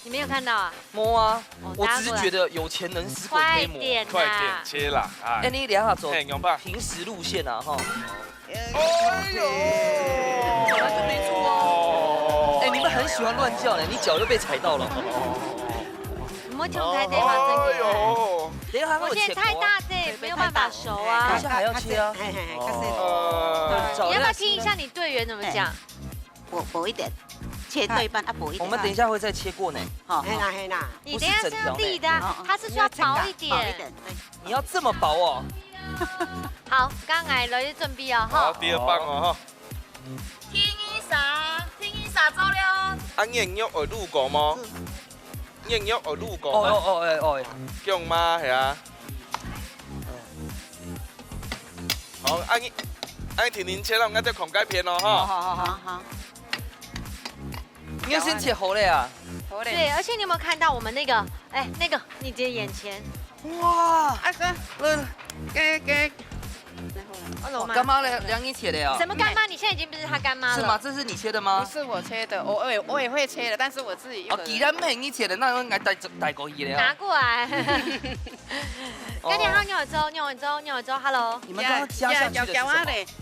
你沒有看到啊？沒啊，哦，我只是覺得有錢能使鬼推磨。大家過來。快點啦。快點切啦，哎。哎，你等一下走嘿，牛爸。平時路線啊，哈。哎呦，本來就沒錯啊。哎，你們很喜歡亂叫呢，你腳又被踩到了。你們講太對嗎？真的。哎呦。等一下還有切過啊。我切太大隻，沒有辦法熟啊。等一下還要切啊。嘿，嘿，嘿，可是哦。你要不要聽一下你隊員怎麼講？ 薄，薄一點，切對半啊，薄一點。我們等一下會再切過呢。好，嘿啦，嘿啦。你等一下是要立的啊，不是整條呢。它是需要薄一點。薄一點，對。你要這麼薄哦？好，剛才來準備哦，哈。好，第二棒哦，哈。天一啥，天一啥走了。啊，你肉有滷過嗎？ 你肉有滷過嗎？哦，哦，哦，哎，哦，哎。薑嗎？係啊。好，啊你，哎，婷婷切了，我再看该片哦，哈。好好好好，你要先切好了啊。好嘞。对，而且你有没有看到我们那个，哎，那个你的眼前，哇，啊哥，来，给给，然后呢？哦，我干妈的两你切的啊？什么干妈？你现在已经不是他干妈是吗？了。这是你切的不吗？是我切的，我我也我也会切的，但是我自己一哦，个人。既然不是你切的，那我应该带走带过去了拿啊。过来。哦大家好，你好，周，你好，周，你好，周，Hello。你们刚刚加下去的是什么？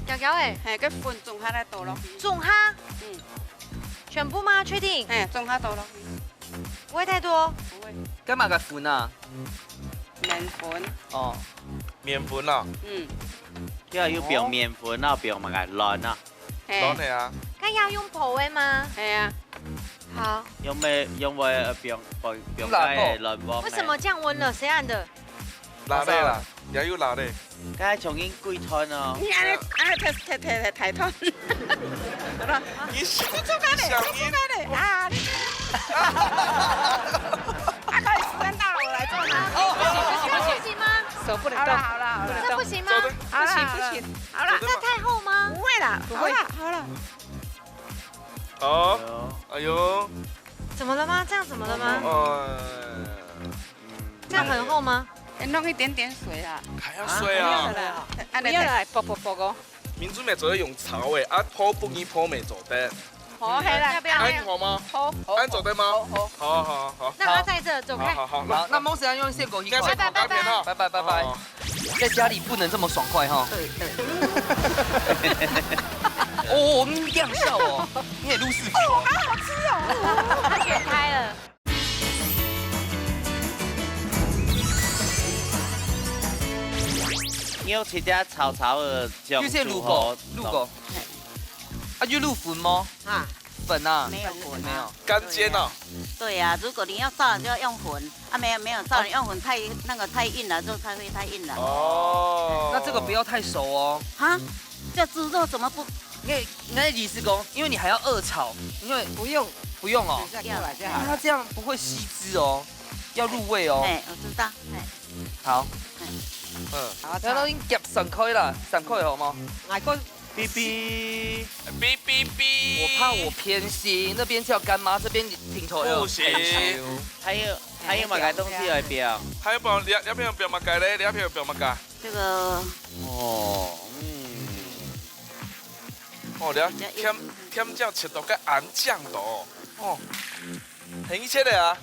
搞搞哎，嘿，个粉种下来倒落去。种哈，嗯，全部吗？确定？嘿，种下倒落去，不会太多。不会。干嘛个粉啊？面粉，哦，面粉啊，嗯，要有放面粉啊，放麼个卵啊，嘿，卵的啊，看要用泡的吗？嘿啊，好，用咩用咩放放放个卵黄。为什么降温了？谁按的？辣的啦，也有辣的。刚才重新归团哦。你按呢按呢太太太太太痛，你想，你做干嘞，你想你做干嘞啊！你啊，可以时间到了，我来做吗？不行不行不行吗？手不能动。好了好了好了，这不行吗？做的好了不行不行，好了，这太厚吗？不会啦，不会好了好了，哦，哎呦，怎么了吗？这样怎么了吗？哦，这样很厚吗？哎弄一点点水啦，还要水啊？按不要来啵啵啵哦。民族面做得用炒的，啊，泡不宜泡面做得。好，嘿啦，要不要按好吗？好，按做得吗？好好，好好好。让他在这走开。好好好，好，那莫斯要用线狗一块。该片哈，拜拜拜拜。在家里不能这么爽快哈。对对，哦，你这样笑哦，你也入市。哦，好好吃哦。他全开了。你有切只草草的，有些入口，入口。啊，有入粉吗？啊，粉啊，没有粉啊没有。干煎哦，对呀、如果你要炸，就要用粉啊，没有没有炸，你用粉太那个太硬了，肉菜会太硬了。哦，那这个不要太熟哦。哈，这猪肉怎么不？因为那意思讲，因为你还要二炒，因为不用，不用哦等一，下过来就好了。那它这样不会吸汁哦，要入味哦。哎，我知道，哎，好，嗯，好，然后你夹三块啦，三块好吗？来个哔哔，哔哔哔，我怕我偏心，那边叫干妈，这边平头不行，还有还有么个东西来表？还有表，你要不要表么个嘞？你要不要表么个？这个哦，嗯，哦，你要添添酱切到个俺酱的哦，哦，很一切的啊，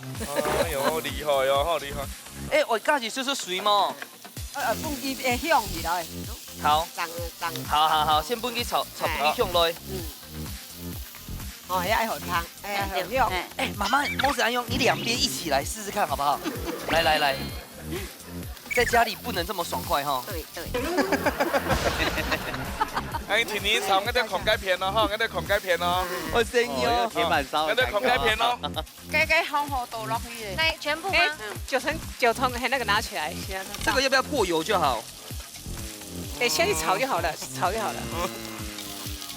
哎呦，厉害哦，好厉害，哎，我家己说说水吗？呃，放佢会香起来，好，当当。好好好，先分你炒炒分你香来。嗯。哦，也爱好汤，哎，好香。哎，哎，妈妈，莫斯安用，你两边一起来试试看好不好？来来来，在家里不能这么爽快哈。对对，哎，婷婷炒，我在看该片哦，哈，我在看该片哦，我声哦，要铁板烧我在的感觉。看该片哦，该该红红倒落去的，来，全部吗？哎，九层九层，还那个拿起来，先这个要不要过油就好？哎，先去炒就好了，炒就好了。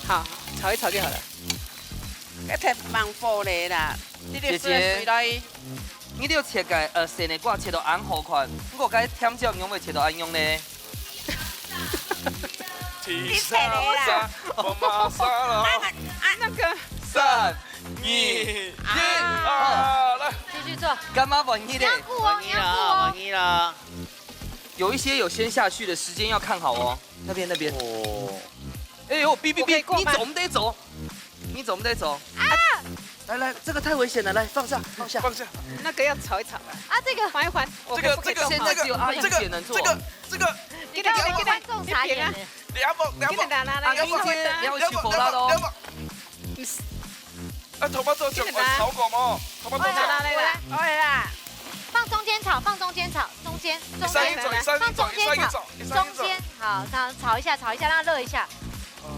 好，炒一炒就好了。该太慢火了啦，你得姐姐水水来，你都切个呃，生个瓜切到恁好看，不过该甜椒你会切到恁样呢？你切的啦，我马上了，那个三二一，好了。继续做。干妈玩你嘞你要，顾哦，你要顾哦完。了，有一些有先下去的时间要看好哦。那边那边，哦，哎呦，哔哔哔，我可以过吗你走我们得走，你走我们得走啊！来来，这个太危险了，来放下放下。放下，那个要炒一炒吧，啊，这个翻一翻。我这个可不可以动这个手？现在只有阿姨姐能做。这个这个，给观众傻眼了。两毛两毛，给你拿拿拿，阿姨姐要一起火辣的哦。啊，头发做讲，炒过吗？头发做讲，来来来，好了啦，放中间炒，放中间炒，中间中间一三一走，一三一走，放中间炒一三一走，，一三一走。中间好，炒炒一下，炒一下，让它热一下。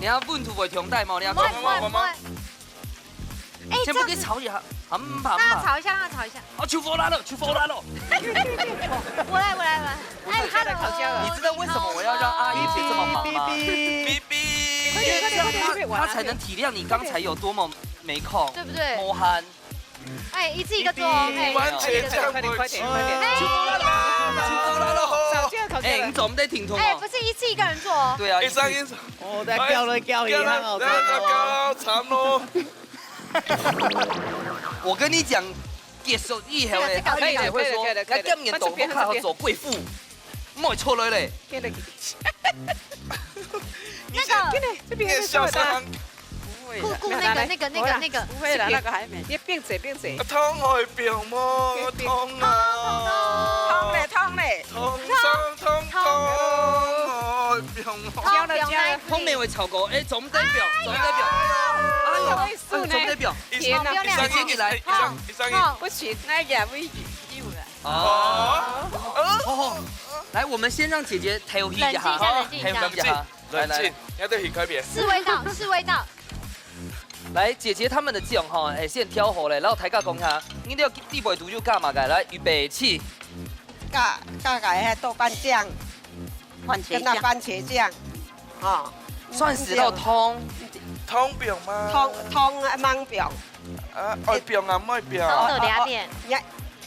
你要问土味调带吗？你要不会做不会不会。哎，这先不样子，给炒一下，很怕让它很怕。炒一下，让它炒一下。啊，求佛来了，求佛来了。我来我来我来。哎，hello，你知道为什么我要让阿姨姐这么忙吗？哔哔，因为这样她她才能体谅你刚才有多么没空，对不对？摸hand。哎，一次一个做哦，哎，番茄酱快点快点快点，求佛来了，求佛来了，早就有口哎，你做毋得停動哦。哎，不是一次一個人做哦。對啊，一聲音，哦，再叫了叫也很好看哦。哎，叫了，慘咯。我跟你講，結束以後呢，這個，這個，他一定會說，可以了，可以了，可以了。來，今年都不看好做貴婦，莫出來嘞。可以了。那個，這邊，這邊，你笑啥？ 不會啦。顧，顧那個，那個，那個，那個。不會啦，那個還沒。你拚嘴，拚嘴。啊，痛愛拚無？痛啊！痛咧，痛咧。痛痛痛，痛。愛拚無？痛咧，痛咧。後面會超過，哎，總代表，總代表。哎呦，哎呦，哎，總代表。天哪。一聲音，一聲音，一聲音，一聲音。好，不行，那也會有了。哦。哦。來，我們先讓姐姐調皮一下，冷靜一下，冷靜一下。調皮一下。 來，來，來。冷靜，要對你改變。試味道，試味道。來，姐姐他們的醬吼，哎，先調好了，然後大家講下，你這個底背肚有加麼个？來，預備，起。加，加个那豆瓣醬，番茄醬。跟那番茄醬，哦。蒜絲摎糖。糖放嗎？糖，糖啊，吂放。啊，愛放啊，毋愛放。糖多加點。哦，哦，哦，你，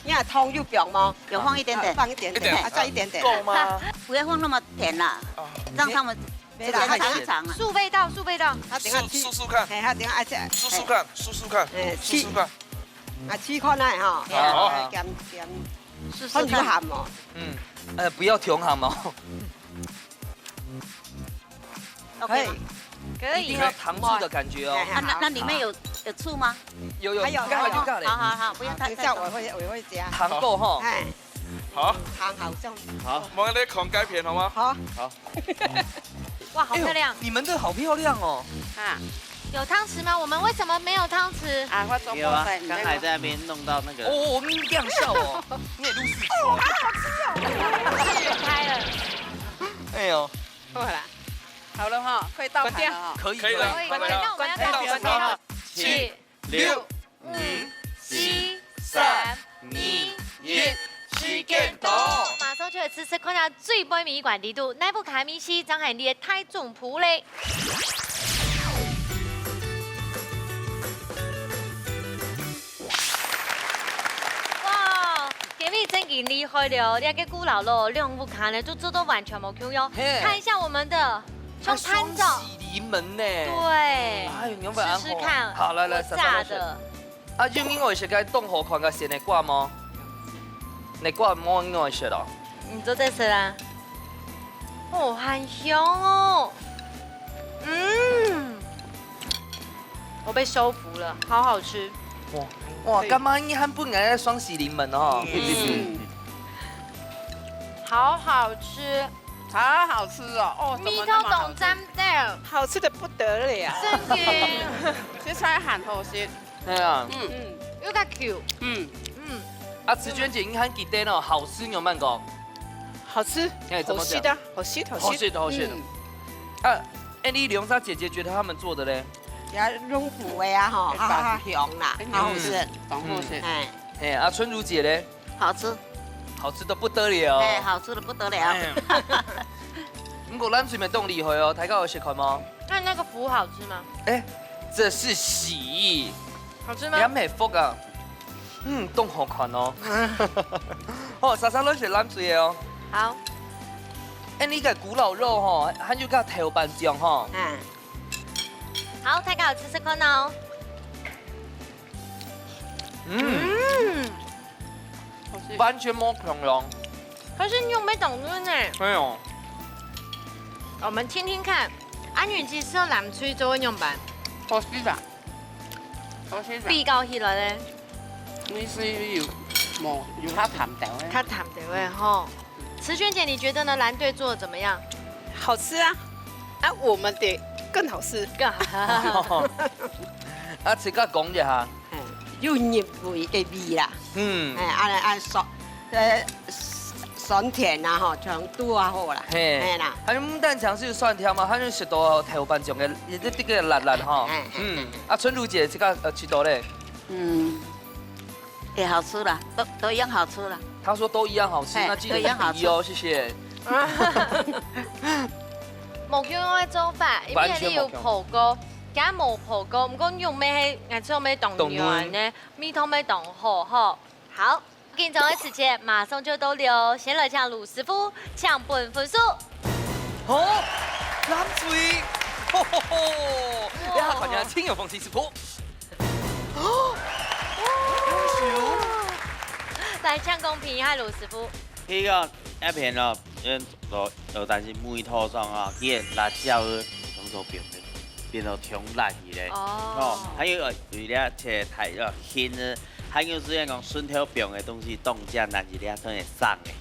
你那糖有放嗎？有放一點點。啊，放一點點，一點。啊，再一點點。夠嗎？不要放那麼甜啦，哦。讓他們 沒啦，這個太鹹。這個太長了。試味道，試味道。啊，等下試，試試看。嘿，啊，等下，啊，這，試試看，試試看，哎，試試看。啊，試看啊，吼。好。哎，鹹，鹹。試試看。看有鹹無？嗯，呃，不要忒鹹哦。OK嗎？可以。一定要糖醋的感覺哦。哎，哎，啊，那，好。那裡面有，有醋嗎？有，有，還有，加了，還有。加了。好，好，好，不要太，等一下我會，我會加。太多。糖夠吼。哎。 好。好，好，這樣。好。我們來看該片，好嗎？好。好。哇，好漂亮。哎呦，你們的好漂亮哦。啊。有湯匙嗎？我們為什麼沒有湯匙？啊，我做沒有啊，剛才在那邊弄到那個。哦，你這樣笑哦，你也入戲。哦，好好吃哦。開了。哎呦。好啦，好了哈，可以倒盤了哈。可以，可以了，可以，可以了。那我們要倒盤了。倒盤了。起。 六、五、四、三、二、一，時間到。馬上就來試試看啊，最尾尾一關裡肚，哪部卡米西正係你个大總鋪咧？哇，今日真經厲害了，這個古老咯，兩屋下呢，就做到完全無共樣。嘿。看一下我們的 像探照。啊，雙喜臨門呢。對。哎，你有沒有試試看？好，來，來，我炸的。試試看。啊，有人愛食該當好看个鮮个瓜無？你瓜無人愛食哦。你做得食啊？哦，很香哦。嗯，我被收服了，好好吃。哇，哇，可以。感覺你還本來在雙喜臨門哦。嗯。好好吃。 好好吃哦，哦，怎麼那麼好吃？味道當讚的。好吃得不得了。真的。這菜很好食。對啊。嗯。嗯，又較Q。嗯。嗯。啊，慈娟姐，你還記得呢，好吃你有慢講？好吃，哎，怎麼講？好食啊，好食，好食。好食，好食。嗯。啊，哎，你兩儕姐姐覺得他們做的嘞？也用苦味啊，吼，哎，啊，啊，香啦，嗯。啊，好食。當好食。哎。哎，啊，春如姐嘞？ 好吃。好吃得不得了。哎，好吃得不得了。哎。毋過藍水乜當厲害哦，大家有食看無？那那個福好吃嗎？哎，這是喜。好吃嗎？也毋係福啊。嗯，當好看哦。哦，莎莎來食藍水个哦。好。哎，你个古老肉吼，還有个豆瓣醬吼。嗯。好，大家有試試看哦。 嗯，嗯。好吃。完全無共樣。可是肉乜當嫩呢。對哦。我們聽聽看，阿雲姐食藍水做个仰般？好食啊。好食啊。比較起來呢？你係有，無，有較淡淡个。較淡淡个吼。 慈娟姐，你覺得呢？藍隊做得怎麼樣？好吃啊，啊，我們得更好吃。更好。啊，自家講一下。哎，有入味个味啦。嗯。哎，啊，啊，酸，呃，酸甜啊，吼，全都啊好啦。嘿。嘿啦。還有毋單淨係酸甜嘛，還有食到豆瓣醬个，也是這個辣辣吼。哎，哎，嗯。哎，哎。啊，春如姐，自家，呃，食到咧？嗯。 也好吃啦，都，都一樣好吃啦。她說都一樣好吃，嘿，那記得都一樣好吃。比哦，謝謝。無共樣个做法，因為你有烰過，佢無烰過，毋過肉乜係，𠊎做乜當軟呢，味道乜當好吼。好，緊張个時節馬上就到了，先來請盧師傅請分分數。好，藍隊，吼吼吼，這下看起來真有風氣，師傅。優秀。來，請公平一下，盧師傅。第一個，一片咯，嗯，我，我但是味道上啊，佢个辣椒个動作變，變到強辣去咧。哦。哦，還有，呃，有一隻切太，呃，輕个，還有雖然講蒜頭放个東西當加，但是這算會生个。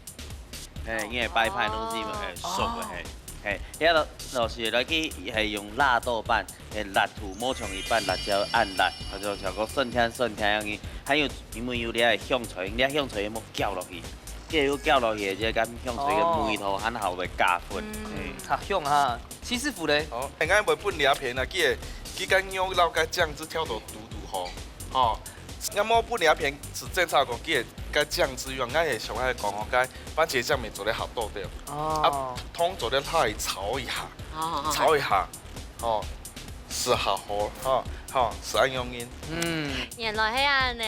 嘿，因為擺盤東西嘛，哦。嘿，熟个，哦。嘿。嘿，這个老師來去係用辣豆瓣，嘿，辣度無像一般辣椒恁辣，或者像講酸甜酸甜樣个，還有因為有這个香菜，這香菜有無攪落去？這有攪落去，這个香菜个味道還好會加分。哦。嗯，較香哈。徐師傅咧？哦，應該會分兩片啊，佢个，佢个肉摎个醬汁調到堵堵好，吼。 𠊎無分兩片係正常講，佢个醬汁用，𠊎係想愛講哦，該番茄醬乜做得好多點，哦。啊，湯做得來炒一下，哦，哦，哦。炒一下，哦，係好好，哈，哈，係恁樣个。嗯。原來係恁呢。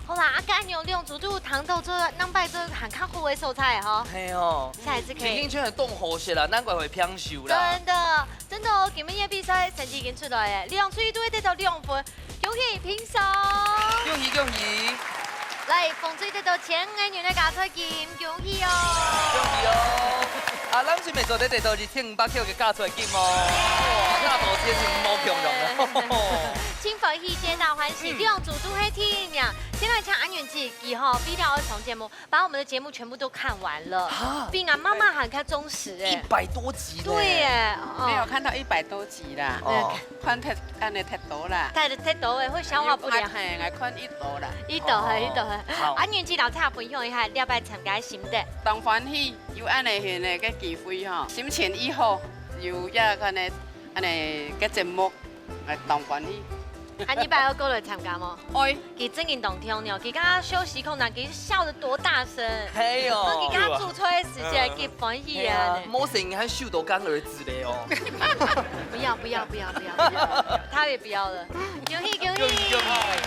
好啦，啊，該恁樣兩組都有談到這，兩擺都還較好个所在吼。係哦。下一次可以。平均圈的動火些啦，難怪會平手啦。真的，真的哦，今日个比賽成績已經出來了，兩隊都會得到兩分。 恭喜平手！恭喜恭喜！來，紅隊得到千五个銀个加菜金，恭喜哦！恭喜哦！啊，藍隊乜做得得到一千五百塊个加菜金哦！哇，這道題真無共樣哦！真歡喜，皆大歡喜，嗯。兩組都係第一名。先來請阿元姐，以後必定愛上節目，把我們的節目全部都看完了，啊。比俺媽媽還較忠實哎。一百多集呢。對耶，哦。沒有看到一百多集啦。哦。看忒 恁呢忒多啦。忒，忒多个，會消化不良。哎，𠊎看一多啦。一多，哦，一多。好。啊，元姐摎大家分享一下，這擺參加个心得。當歡喜，有恁呢个機會吼，心情異好，有這个呢，恁呢个節目，哎，當歡喜。啊，你擺愛過來參加無？愛。 佢真个當暢呢，佢剛剛休息空檔，佢笑得多大聲。係哦。佢剛剛煮菜个時間，嗯。佢歡喜啊。係啊，無聲音還秀到乾兒子咧哦。不要，不要，不要，不要，不要，他也不要了。恭喜，恭喜！恭喜，恭喜！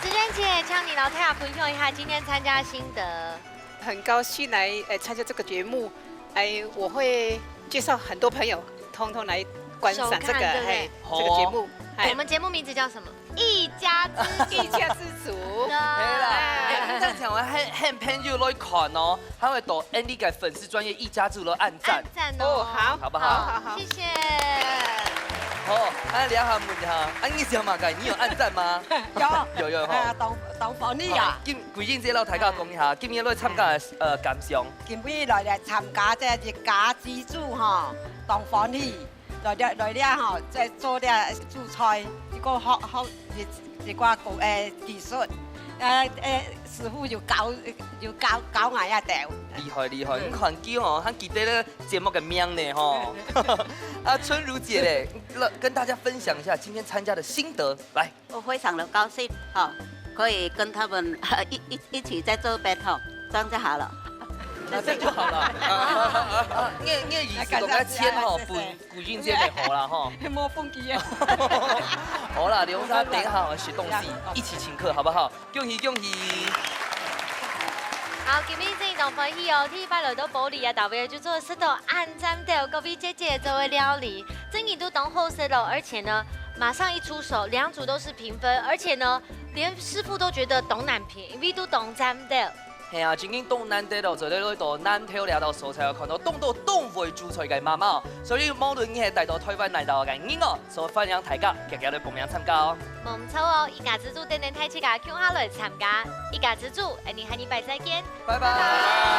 子娟姐，請你摎大家分享一下今天參加的心得。很高興來，呃，參加這個節目。哎，我會介紹很多朋友，通通來觀賞這個，收看，對不對？嘿，這個節目。好哦。哎。我們節目名字叫什麼？ 一家之煮。一家之煮。對。係啦，哎，你等下𠊎喊，喊朋友來看哦，還會到𠊎俚个粉絲專頁一家之煮來按讚。按讚哦。哦，好。好不好？好，好，好。謝謝。好，啊，這下問一下，啊，你想嘛，該你有按讚嗎？有。有，有哈。哎呀，當，當歡喜啊。啊，今，桂英姐摎大家講一下，今日來參加的，呃，感想。今日來，來參加這一家之煮吼，當歡喜。 來這，來這吼，再做這煮菜，一個好，好，一，一寡工，誒，技術。誒，誒，師傅有教，有教，教𠊎啊，對。厲害，厲害，嗯。你看佢吼，還記得咧節目个名呢吼。啊，春如姐咧，來跟大家分享一下今天參加的心得，來。 我非常的高興，哈，可以跟他們一，一，一起在這邊，哈，這樣就好了。啊，這樣就好了。啊，啊，啊，啊，𠊎，𠊎意思講，該錢吼，分桂英姐就好了，吼。莫分佢啊。好啦，留下等一下吼，食東西，一起請客，好不好？恭喜，恭喜！好，今日真當歡喜哦！第一擺來到埔里啊，大家就做得食到恁讚个各位姐姐做个料理。 真个都當好食咯，而且呢，馬上一出手，兩組都是平分，而且呢，連師傅都覺得當難評，因為都當讚个。係啊，真經當難得咯，做得來到南投這兜所在，看到當多當會煮菜个媽媽哦。所以無論你係帶到台灣哪兜个人哦，所以歡迎大家，遽遽來報名參加哦。無毋著哦，一家之煮等等大自家共下來參加。一家之煮，𠊎俚下禮拜再見。拜拜。